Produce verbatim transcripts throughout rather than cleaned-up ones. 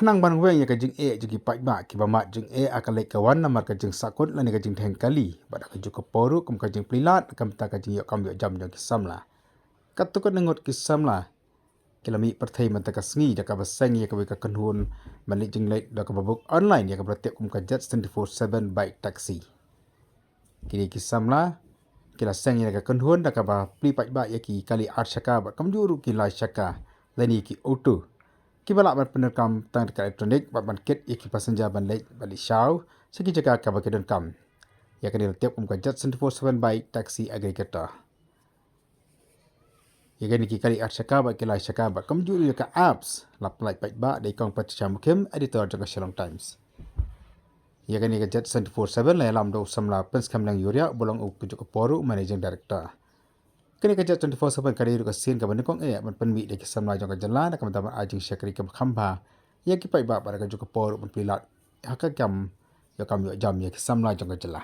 Khnang ban weng ïa ka jingeh jong ki paidbah kiba mad jingeh ha ka leit ka wan namar ka jingsahkut lane ka jingdheng kali bad ha kajuh ka por ruh kum ka jingplie lad na ka bynta ka jingïoh kam ïoh jam jong ki samla. Katto katne ngut ki samla ki la mih pyrthei mynta ka sngi da kaba seng ïa kawei ka kynhun ban leit jingleit da kaba book online ïa kaba la tip kum ka Jets twenty-four seven bike taxi. Kine ki samla ki la seng ïa ka kynhun da kaba plie paidbah ïa ki kali ar shaka bad kumjuh ruh ki lai shaka lane ki auto kiba lah ban pyndonkam tang ka electronic bad ban kit ïa ki passenger ban leit bad leit shaw sha ki jaka kaba ki donkam. Ïa kane la tip kum ka Jets twenty-four seven bike taxi aggregator. Ïa kane ki kali ar shaka bad ki lai shaka bad kumjuh ïa ka apps la pynlait paidbah da i Kong Patricia Mukhim, editor jong ka Shillong Times. Ïa kane ka Jets twenty-four seven la ïalam da u samla Prince Khamliang Uriah uba long u kajuh ka por ruh managing director. Kane ka Jets twenty-four seven ka dei ruh ka sien kaba nyngkong eh ban pynmih da ki samla jong ka jylla na ka bynta ban ai jingshakri kaba kham bha ïa ki paidbah bad ha kajuh ka por ruh ban plie lad ha ka kam ïoh kam ïoh jam ïa ki samla jong ka jylla.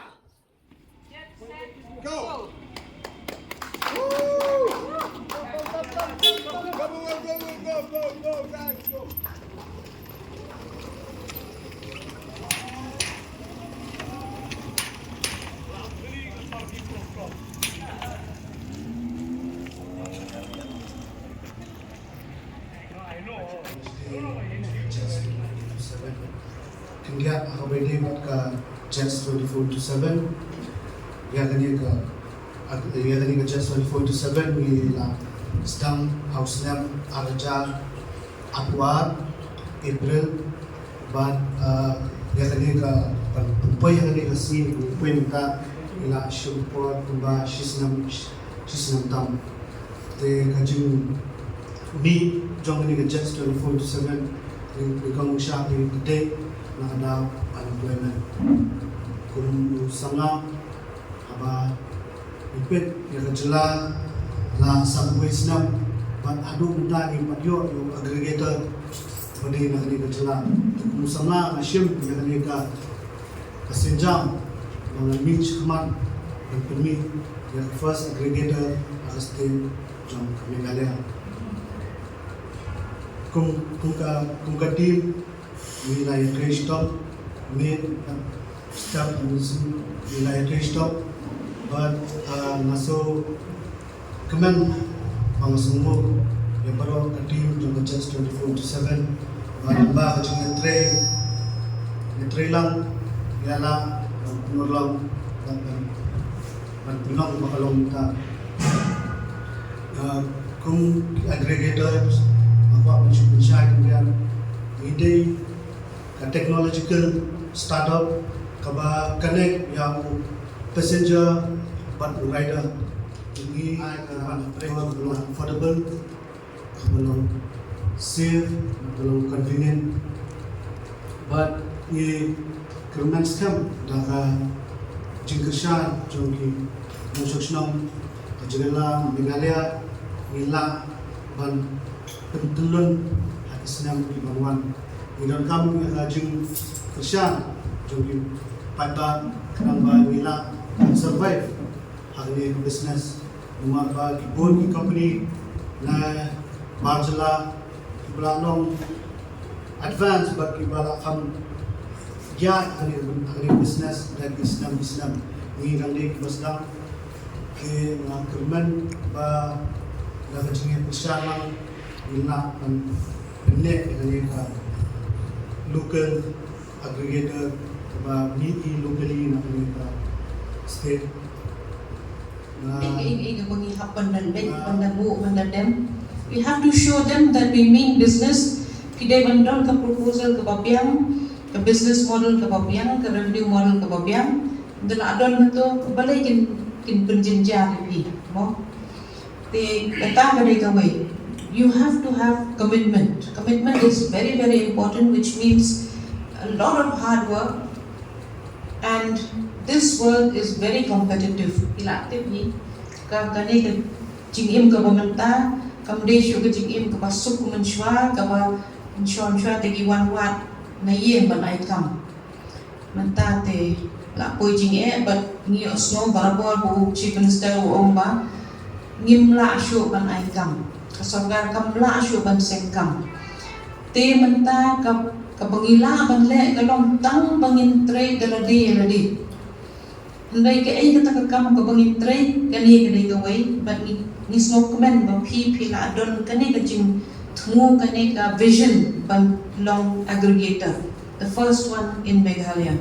Khyndiat ha kaba ïadei bad ka Jets twenty-four into seven. Ïa kane ka, ïa kane ka Jets twenty-four into seven ngi la sdang ha u snem ar hajar arphew ar April. Bad, ah, ïa kane ka, ban pynpoi ïa kane ka sngi, ban pynpoi mynta ngi la shim por kumba shi snem, shi snem tam. Te ka jingmih jong kane ka Jets twenty-four into seven, nyngkong sha phi ka dei na ka daw unemployment. Kum u samla haba ngi peit ïa ka jylla la san wei snem bad haduh mynta ngim pat ïoh ïa u aggregator ba dei na kane ka jylla. Te kum u samla nga shim ïa kane ka, ka sienjam ba ngan mih shakhmat ban pynmih ïa ka first aggregator ha ka state jong ka Meghalaya. Kum, kum ka, kum ka team ngi la ïatrei shitom, mih, step, ngi la ïatrei shitom. Bad, ah, nga sngewkmen ba nga sngewbha ïa baroh ka team jong ka Jets twenty-four into seven. Bad ba ka jingïatrei, ïatrei lang ïa la ban pynurlong, ban, ban, ban pynlong ba ka long mynta. Ah, kum ki aggregators, nga kwah ban shu pynshai khyndiat, ngi dei ka technological startup kaba connect ïa u passenger bad u rider. Ngi ai ka, ah, affordable, kaba long safe, kaba long convenient. Bad ngi kyrmen skhem da ka jingkyrshan jong ki nongshong shnong ka jylla Meghalaya, ngi lah ban pyntyllun ha ki snem ki ban wan. Ngi donkam ïa ka jingkyrshan jong ki paidbah khnang ba ngi lah ban survive ha kane ka business. Namar ba ki bun ki company na bar jylla kiba la long advance bad kiba la kham ïaid ha kane, ha kane ka business da ki snem ki snem. Ngi dang dei kiba sdang, te nga kyrmen ba da ka jingïakyrshan lang ngi lah ban pynleh ïa kane ka local aggregator kaba mih locally na kane ka state. Ing, ing, ing, ba ngi hap ban da leit, ban da buh, ban da dem. We have to show them that we mean business. Ki dei ban don ka proposal kaba biang, ka business model kaba biang, ka revenue model kaba biang. Ynda la don hato, balei kin, kin pynjynjar ïa phi, mo? Te kata ka dei kawei. You have to have commitment. Commitment is very, very important, which means a lot of hard work. And this world is very competitive. Phi lah tip hi, ka, kane ka jingim kaba mynta kam dei shuh ka jingim kaba suk mynshuwa, kaba mynshuwa mynshuwa te ki wan wad na ïing ban ai kam. Mynta te la poi jingeh bad ngi ïohsngew barabor ba u Chief Minister u ong ba ngim lah shuh ban ai kam. Ka sorkar kam lah shuh ban seng kam. Te mynta ka Kaba ngi lah ban leh ka long tang ba ngin trei da lade ïa lade. Hynrei kaei kata ka kam kaba ngin trei, kane ka dei kawei, bad ngi, ngi sngewkmen ba phi, phi la don kane ka jingthmu, kane ka vision ban long aggregator, the first one in Meghalaya.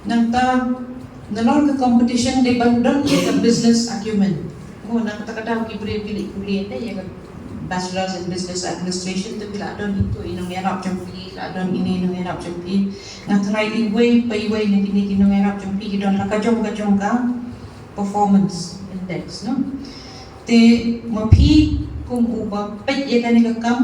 Nangta nalor ka competition dei ban don ïa ka business acumen. Mo, na kata ka daw ki briew ki leit pule te ïa ka Bachelors in Business Administration, te phi la don itu i nongïarap jong phi, la don ine i nongïarap jong phi. Nga tharai iwei pa iwei na kine ki nongïarap jong phi ki don la ka jong ka jong ka performance index, no? Te ma phi kum uba peit ïa kane ka kam,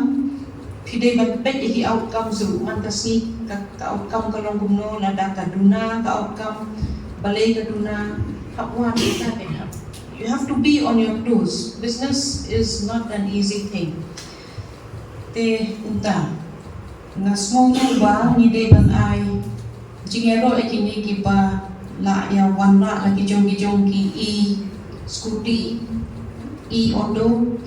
phi dei ban peit ïa ki outcomes ruh, man ka sngi ka, ka outcome ka long kumno, lada ka duna ka outcome, balei ka duna, hap wan ïa ka, hap. You have to be on your toes. Business is not an easy thing. Te kumta nga sngew ba ngi dei ban ai jingïaroh ïa kine kiba la ïa wanrah la ki jong ki jong ki e-scooty, e-auto,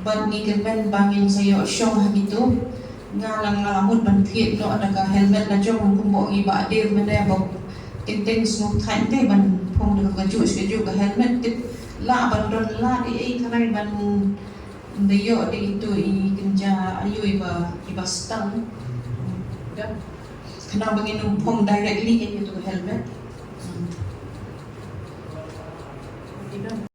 bad ngi kyrmen ba ngin sa ïoh shong ha kito. Nga la, nga la mut ban thied noh da ka helmet la jong, kumba ong i Bah Adir mynne ba teng teng sngewthuh te ban phong da ka juh ka juh ka helmet, tip lah ban don lad ei ei, tharai ban da ïoh da itu i kynja aiu iba, iba stang. Khnang ba ngin ym phong directly ïa itu ka helmet.